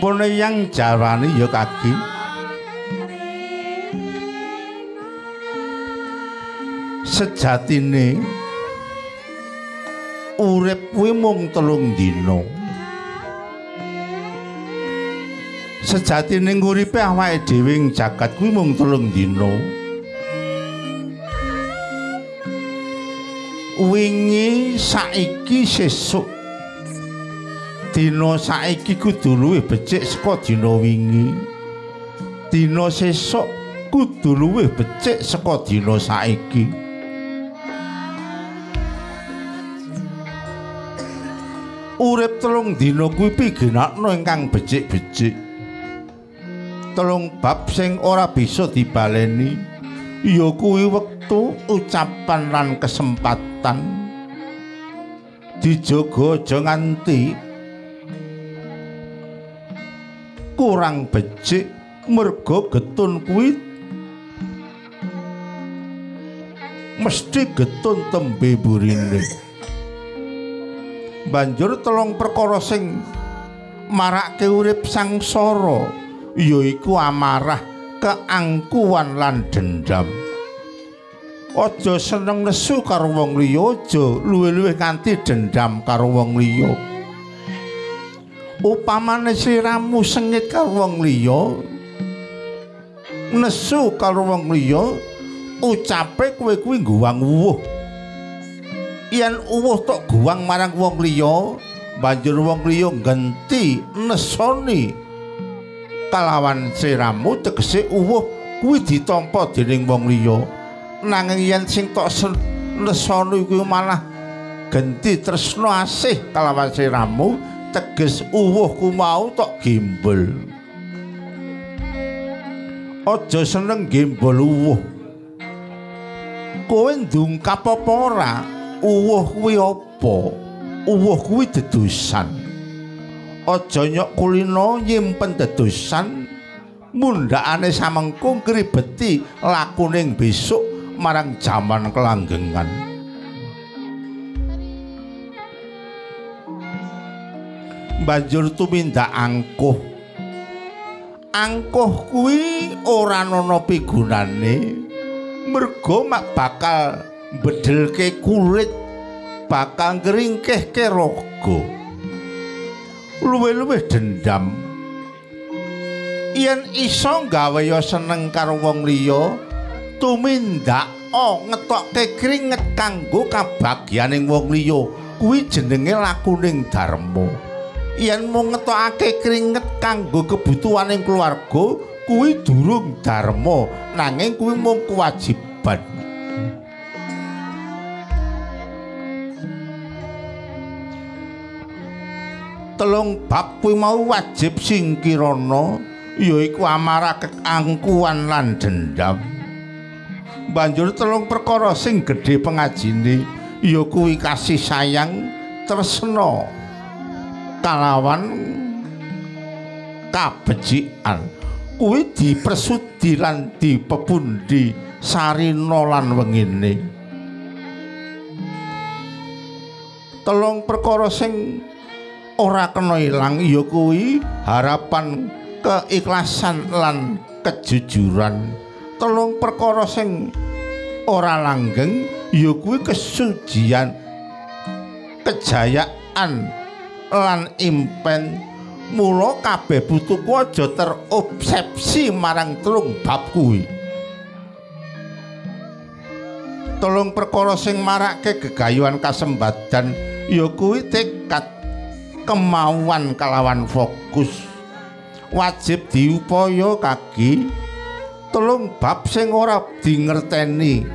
Pone yang jarwani ya kaki. Sejatine urip kuwi mung 3 dina. Sejatine nguripe awake dhewe ing jagat kuwi mung 3 dina. Wingi, saiki, sesuk. Dina saiki kudu luwih becik saka dina wingi. Dina sesuk kudu luwih becik saka dina saiki. Urip 3 dina kuwi pigenakno ingkang becik-becik. 3 bab sing ora bisa dibaleni ya kuwi wektu, ucapan lan kesempatan. Dijaga aja nganti kurang becik, merga getun kuwi mesti getun tembe burine. Banjur 3 perkara sing marake urip sangsara yaiku amarah, keangkuhan lan dendam. Aja seneng nesu karo wong liya, aja luwih-luwih nganti dendam karo wong liya. Upamane sliramu sengit karo wong liya, nesu karo wong liya, ucape kowe kuwi ngguwang uwuh. Yen uwuh tok guwang marang wong liya, banjur wong liya genti nesoni kalawan sliramu, tegese uwuh kuwi ditampa dening wong liya. Nanging yen sing tok nesoni kuwi malah genti tresna asih kalawan sliramu, teges uwuh ku mau tok gembol. Aja seneng gembol uwuh. Kowe ndungkap apa ora? Uwuh kuwi apa? Uwuh kuwi dedusan. Aja nyok kulino nyimpen dedusan, mundhakane samengko ngribeti lakuning besok marang jaman kelanggengan. Banjur tumindak angkuh. Angkuh kuwi ora ana pigunane, merga mak bakal bedelke kulit, bakal ngringkehke raga. Luwih-luwih dendam. Yen iso gawe ya seneng karo wong liya, tumindak ngetokke kringet kanggo kabagyaning wong liya, kuwi jenenge lakuning dharma. Yen mung ngetokake kringet kanggo kebutuhaning keluarga, kuwi durung dharma, nanging kuwi mung kewajiban. Telung bab kuwi mau wajib singkirana, yaiku amarah, keangkuhan lan dendam. Banjur 3 perkara sing gedhe pengajine ya kuwi kasih sayang, tresna kalawan kabecikan. Kuwi dipersudi lan dipepundi sarina lan wengine. 3 perkara sing ora kena ilang ya kuwi harapan, keikhlasan lan kejujuran. 3 perkara sing ora langgeng ya kuwi kesucian, kejayaan lan impen. Mula kabeh butuhku aja terobsesi marang 3 bab kuwi. 3 perkara sing marake gegayuhan kasembadan ya kuwi tekad, kemauan kalawan fokus. Wajib diupaya kaki. 3 bab sing ora dingerteni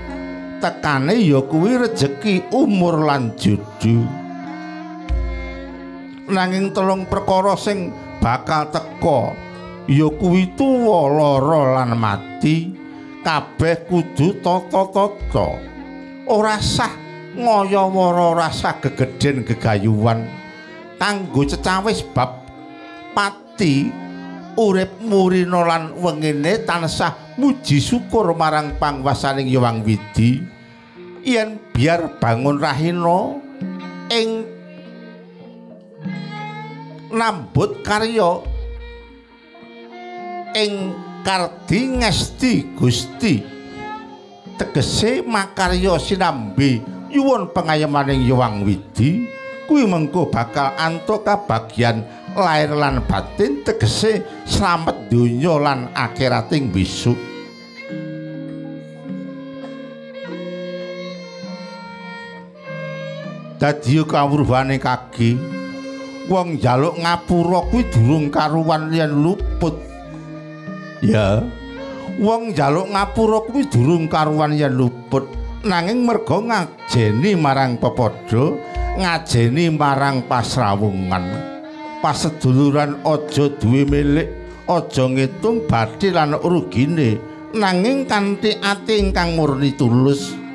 tekane ya kuwi rejeki, umur lan jodoh. Nanging 3 perkara sing bakal teka ya kuwi tuwa, lara lan mati. Kabeh kudu tata-tata. Ora sah ngayawara, ora sah gegedhen gegayuhan. Kanggo cecawis bab pati, urip murina lan wengene tansah muji syukur marang pangwasaning Hyang Widi. Yen biar bangun rahina ing nambut karya ing kardi ngesti Gusti, tegese makarya sinambi nyuwun pengayemaning Hyang Widi kuwi mengko bakal antuk kabagyan lair lan batin, tegese slamet donya lan akhirating besok. Dadi kawruhane kaki wong njaluk ngapura kuwi durung karuwan yen luput. Ya, wong njaluk ngapura kuwi durung karuwan yen luput, nanging merga ngajeni marang pepadha, ngajeni marang pasrawungan. Paseduluran aja duwe milik, aja ngitung bathi lan rugine, nanging kanthi ati ingkang murni tulus.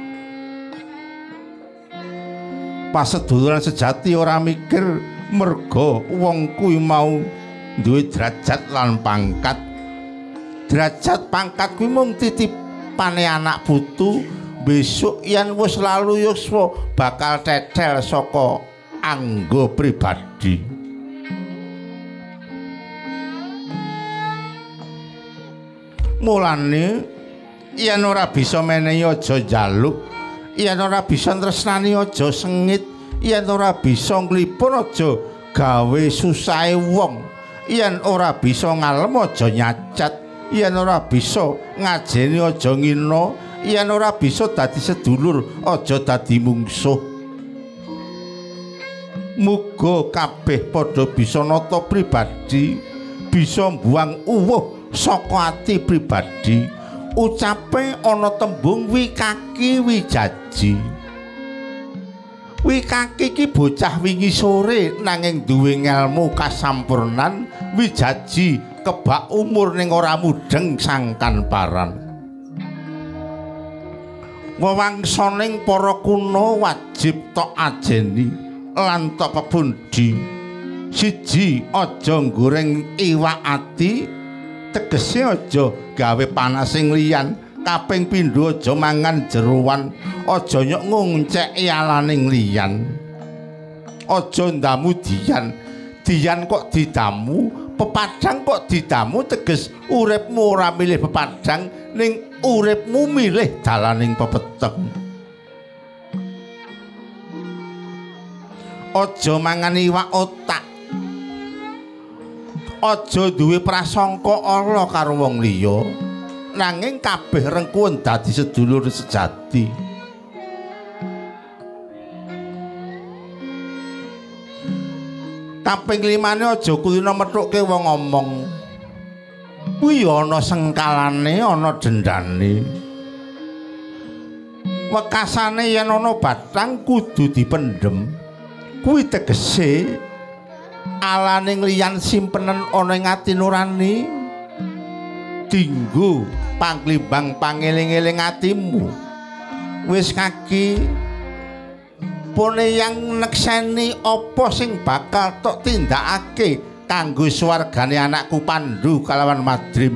Paseduluran sejati ora mikir merga wong kuwi mau duwe derajat lan pangkat. Derajat pangkat kuwi mung titipane anak putu, besok yen wis lalu yuswa bakal tetel saka anggo pribadi. Mulane yen ora bisa menehi aja njaluk, yen ora bisa tresnani aja sengit, yen ora bisa nglipur aja gawe susahe wong, yen ora bisa ngalem aja nyacat, yen ora bisa ngajeni aja ngina, yen ora bisa dadi sedulur aja dadi mungsuh. Muga kabeh padha bisa nata pribadi, bisa mbuang uwuh saka ati pribadi. Ucape ana tembung wikaki wijaji. Wikaki ki bocah wingi sore nanging duwe ngelmu kasampurnan, wijaji kebak umur ning ora mudheng sangkan paran. Wewangsaning para kuna wajib tok ajeni lan tok pepundi. Siji, aja nggoreng iwak ati, tegese aja gawe panasing liyan. Kaping pindho aja mangan jeroan, aja nyok ngonceki alaning liyan. Aja ndamu diyan, diyan kok didamu, pepadang kok didamu, teges uripmu ora milih pepadang ning uripmu milih dalaning pepeteng. Aja mangan iwak otak, aja duwe prasangka ala karo wong liya, nanging kabeh rengkuhun dadi sedulur sejati. Kaping limane aja kulina methukke wong omong. Kuwi ana sengkalane, ana dendane. Wekasane yen ana bathang kudu dipendhem. Kuwi tegese alane ngliyan simpenen ana ing ati nurani, dinggo panglimbang pangeling-eling atimu. Wis kaki pone yang nekseni apa sing bakal tok tindakake kanggo swargane anakku Pandhu kalawan Madrim.